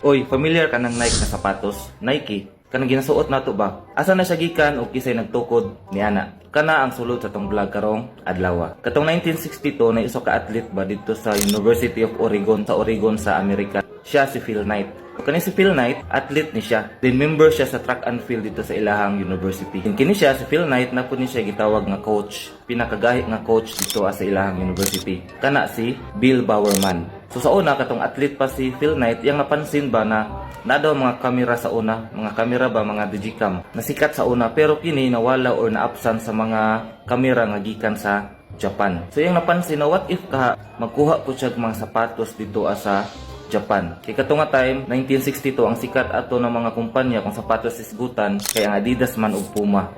Oy, familiar ka ng Nike na sapatos? Nike, kanang ginasuot nato ba? Asa na siya gikan o kisay nagtukod niana? Kana ang sulod sa tong vlog karong adlaw. Katong 1962 na isa ka athlete ba dito sa University of Oregon sa Oregon sa Amerika. Siya si Phil Knight. Kani si Phil Knight, athlete ni siya. Then member siya sa track and field dito sa ilahang university. Then kini siya si Phil Knight na pud ni siya gitawag nga coach, pinakagahi nga coach dito sa ilahang university. Kana si Bill Bowerman. So sa una, katong athlete pa si Phil Knight, yang napansin ba na na daw mga kamera sa una, mga kamera ba, mga digicam, nasikat sa una, pero kini nawala or naapsan sa mga kamera nga gikan sa Japan. So yung napansin na what if ka magkuha po siya og mga sapatos dito sa Japan. Kay kato nga time, 1962, ang sikat ato ng mga kumpanya kung sapatos isgutan kay ang Adidas man ug Puma.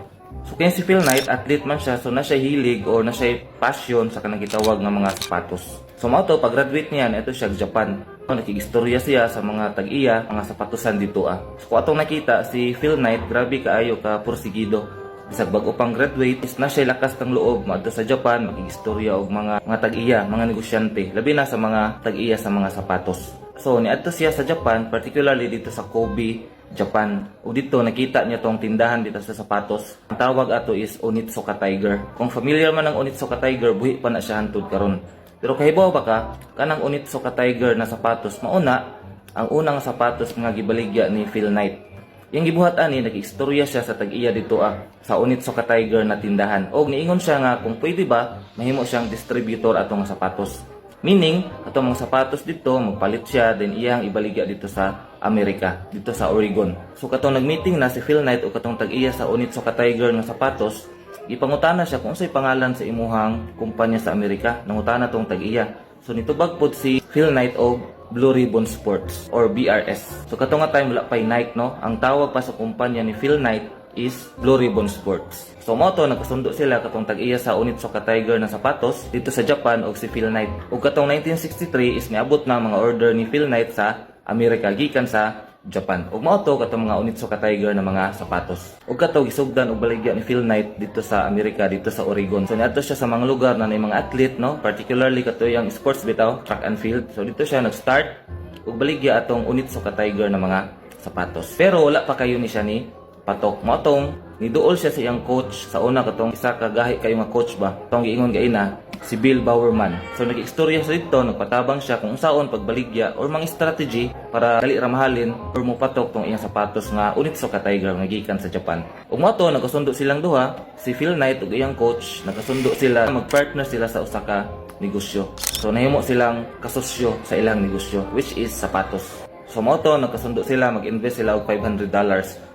So kaya si Phil Knight, athlete man siya, so na siya hilig or na siya passion sa kanang gitawag nga mga sapatos. So mao to, pag-graduate niya, ito siya Japan. So, nakigistorya siya sa mga tag-iya, mga sapatosan dito ah. So kung atong nakita, si Phil Knight, grabe kaayo ka porsigido. Bisag bag-o pang graduate, is na siya lakas ng loob maadto sa Japan, makigistorya og mga tag-iya, mga negosyante, labi na sa mga tag-iya sa mga sapatos. So niadto siya sa Japan, particularly dito sa Kobe, Japan. O dito nakita niya tong tindahan dito sa sapatos. Ang tawag ato is Onitsuka Tiger. Kung familiar man ang Onitsuka Tiger, buhi pa na siya hantud karon. Pero kahibaw ba ka, kanang Onitsuka Tiger na sapatos, mauna ang unang sapatos nga gibaligya ni Phil Knight. Yang gibuhat ani, nag-istorya siya sa tag-iya dito sa Onitsuka Tiger na tindahan. Og niingon siya nga kung pwede ba mahimo siyang distributor ato nga sapatos. Meaning, ato mga sapatos dito, magpalit siya, then iyang ibaligya dito sa Amerika, dito sa Oregon. So katong nag-meeting na si Phil Knight o katong tag-iya sa Onitsuka Tiger nga sapatos, ipangutana siya kung unsay pangalan sa imuhang kumpanya sa Amerika. Nangutana tong tag-iya. So nitubag pod si Phil Knight og Blue Ribbon Sports or BRS. So kato nga time, wala pa'y Nike, no. Ang tawag pa sa kumpanya ni Phil Knight is Blue Ribbon Sports. So mo to, nagkasundo sila katong tag-iya sa Onitsuka Tiger na sapatos dito sa Japan og si Phil Knight. Ug katong 1963 is niabot na ang mga order ni Phil Knight sa Amerika gikan sa Japan. Ug mao to katong mga Onitsuka Tiger na mga sapatos. Ug kato gisugdan og baligya ni Phil Knight dito sa Amerika, dito sa Oregon. So niadto siya sa mga lugar na may mga athlete, no, particularly kato yung sports bitaw, track and field. So dito siya nag-start og baligya atong Onitsuka Tiger na mga sapatos. Pero wala pa kayo ni siya ni patok. Mao tong niduol siya sa iyang coach sa una, katong isa ka gahi kayo nga coach ba. Tong giingon gaina si Bill Bowerman. So nag-istorya sa dito, nagpatabang siya kung unsaon pagbaligya or mga strategy para dali ra mahalin or mopatok tong iyang sapatos nga Onitsuka Tiger nga gikan sa Japan. Ug mao to, nagkasundo silang duha, si Phil Knight ug iyang coach, nagkasundo sila magpartner sila sa usa ka negosyo. So nahimo silang kasosyo sa ilang negosyo, which is sapatos. So mao to, nagkasundo sila mag-invest sila og $500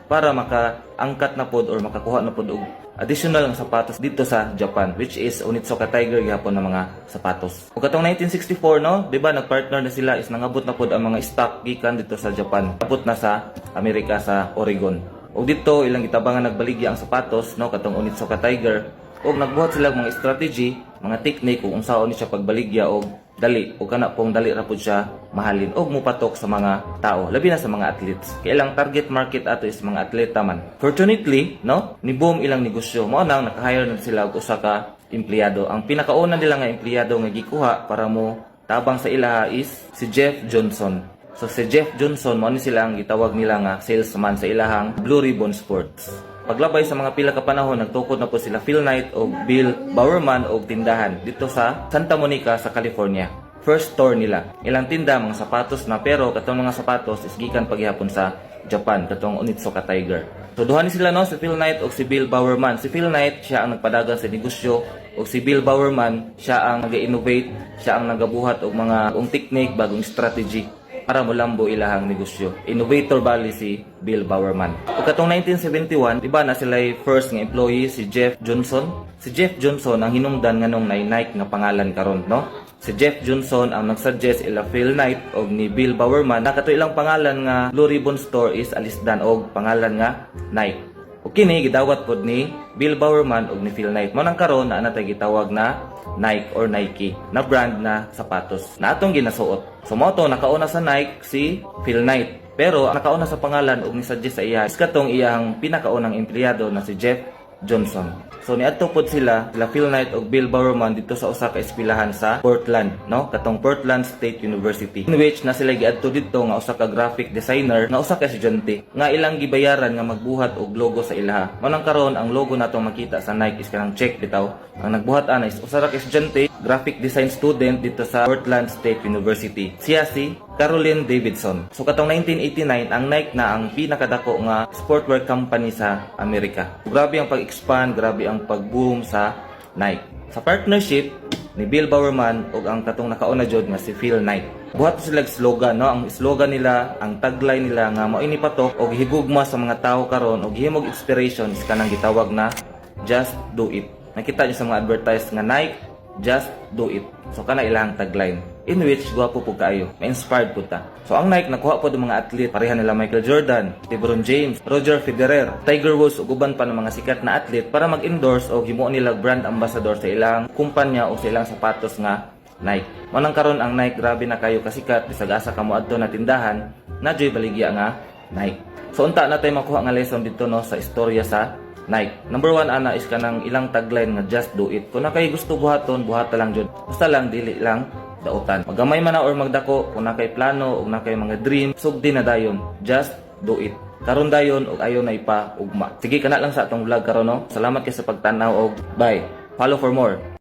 para makaangkat na pod or makakuha na pod og additional nga sapatos dito sa Japan, which is Onitsuka Tiger gihapon na mga sapatos. Ug katong 1964, no, di ba nagpartner na sila, is nangabot na pod ang mga stock gikan dito sa Japan. Abot na sa Amerika, sa Oregon. Ug dito ilang gitabangan nagbaligya ang sapatos, no, katong Onitsuka Tiger, ug nagbuhat sila og mga strategy, mga technique kung unsaon ni siya pagbaligya og dali o kana pong dali ra pud siya mahalin og mupatok sa mga tao, labi na sa mga athletes. Kay ilang target market ato is mga atleta man. Fortunately, no, ni boom ilang negosyo. Mao nang naka-hire na sila og usa ka empleyado. Ang pinakauna nila nga empleyado nga gikuha para mo tabang sa ilaha is si Jeff Johnson. So si Jeff Johnson, mao ni sila ang gitawag nila nga salesman sa ilahang Blue Ribbon Sports. Paglabay sa mga pila ka panahon, nagtukod na po sila Phil Knight o Bill Bowerman og tindahan dito sa Santa Monica sa California. First store nila. Ilang tinda mga sapatos na, pero katong mga sapatos is gikan paghihapon sa Japan, katong Onitsuka Tiger. So duha ni sila, no, si Phil Knight ug si Bill Bowerman. Si Phil Knight, siya ang nagpadagan sa negosyo, ug si Bill Bowerman, siya ang nag-innovate, siya ang nagabuhat og mga bagong technique, bagong strategy para mulambo ilahang negosyo. Innovator bali si Bill Bowerman. Ug katong 1971, di ba na sila first nga employee si Jeff Johnson? Si Jeff Johnson ang hinungdan nganong nay Nike nga pangalan karon, no? Si Jeff Johnson ang nagsuggest ila Phil Knight og ni Bill Bowerman na kato ilang pangalan nga Blue Ribbon Store is alisdan og pangalan nga Nike. Ug kini gidawat pod ni Bill Bowerman ug ni Phil Knight. Mao nang karon naa na tay gitawag na Nike or Nike na brand na sapatos na atong ginasuot. So mao to, nakauna sa Nike si Phil Knight. Pero ang nakauna sa pangalan ug ni-suggest sa iya is katong iyang pinakaunang empleyado na si Jeff Johnson. So niadto pod sila, sila Phil Knight ug Bill Bowerman, dito sa usa ka eskwelahan sa Portland, no? Katong Portland State University. In which na sila giadto didto nga usa ka graphic designer nga usa ka estudyante nga ilang gibayaran nga magbuhat og logo sa ilaha. Mao nang karon ang logo natong makita sa Nike is kanang check bitaw. Ang nagbuhat ana is usa ra ka estudyante, graphic design student dito sa Portland State University. Siya si Caroline Davidson. So katong 1989, ang Nike na ang pinakadako nga sportwear company sa Amerika. Grabe ang pag-expand, grabe ang pag-boom sa Nike. Sa partnership ni Bill Bowerman ug ang katong nakauna jud nga si Phil Knight. Buhat sila og slogan, no? Ang slogan nila, ang tagline nila nga mao ini patok og higugma sa mga tao karon og himog inspiration is kanang gitawag na "Just do it." Nakita niyo sa mga advertise nga Nike, "Just do it." So kana ilang tagline. In which gwapo pud kaayo, ma-inspired pud ta. So ang Nike nakuha pod ang mga athlete, pareha nila Michael Jordan, LeBron James, Roger Federer, Tiger Woods ug uban pa ng mga sikat na athlete para mag-endorse o himuon nila brand ambassador sa ilang kumpanya o sa ilang sapatos nga Nike. Mao nang karon ang Nike grabe na kayo kasikat, bisag asa ka moadto na tindahan, naa juy baligya nga Nike. So unta naa tay makuha nga lesson dito, no, sa istorya sa Nike. Number one ana is kanang ilang tagline nga "Just do it." Kung naa kay gusto buhaton, buhata lang jud. Basta lang dili lang dautan. Magamay man na or magdako, kung naa kay plano o naa kay mga dream, sugdi na dayon. Just do it. Karon dayon og ayo na ipa ugma. Sige, kana lang sa atong vlog karon, no. Salamat kay sa pagtan-aw og bye. Follow for more.